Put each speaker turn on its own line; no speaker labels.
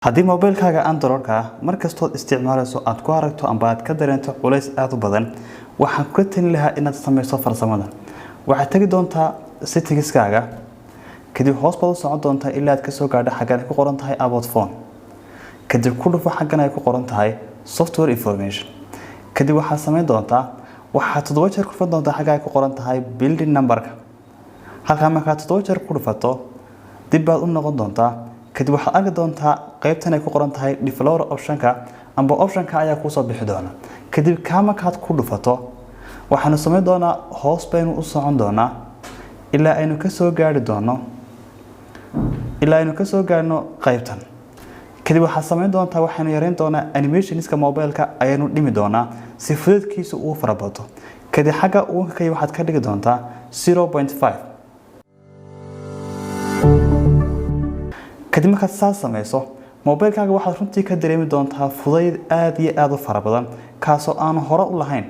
Haddii mobilkaaga Android-ka ah markastood isticmaalayso aad ku aragto amba aad ka dareento culays aad u badan, waxaan kula talin lahaa inaad sameyso farsamada. Waxaad tegi doontaa settingskaaga, kadib hoos baad u socon doontaa ilaa aad kasoo gaadho xaggan ay ku qoran tahay About Phone. Kadib ku dhufo xaggan ay ku qoran tahay Software Information. Kadib waxaad samayn doontaa, waxaad 7 jeer ku dhufan doontaa xagga ay ku qoran tahay build numberka. Halkaa markaad 7 jeer ku dhufato, dib baad u noqon doontaa. Kadib waxaad arki doontaa qaybtan ay ku qoran tahay developer optionka amba optionka ayaa kuusoo bixi doona. Kadib kaa markaad ku dhufato, waxaanu samayn doonaa, hoos baynu u socon doonaa ilaa aynu kasoo gaari doono, ilaa aynu kasoo gaarno qaybtan. Kadib waxaad samayn doontaa, waxaynu yareyn doonaa animationska mobilka ayaynu dhimi doonaa si fudeedkiisu uu farabato. Kadib xagga uunka waxaad ka dhigi doontaa 0.5. Kadib markaad saas samayso, mobilkaaga waxaad runtii ka dareemi doontaa fudayd aad iyo aad u fara badan, kaasoo aanu hore u lahayn.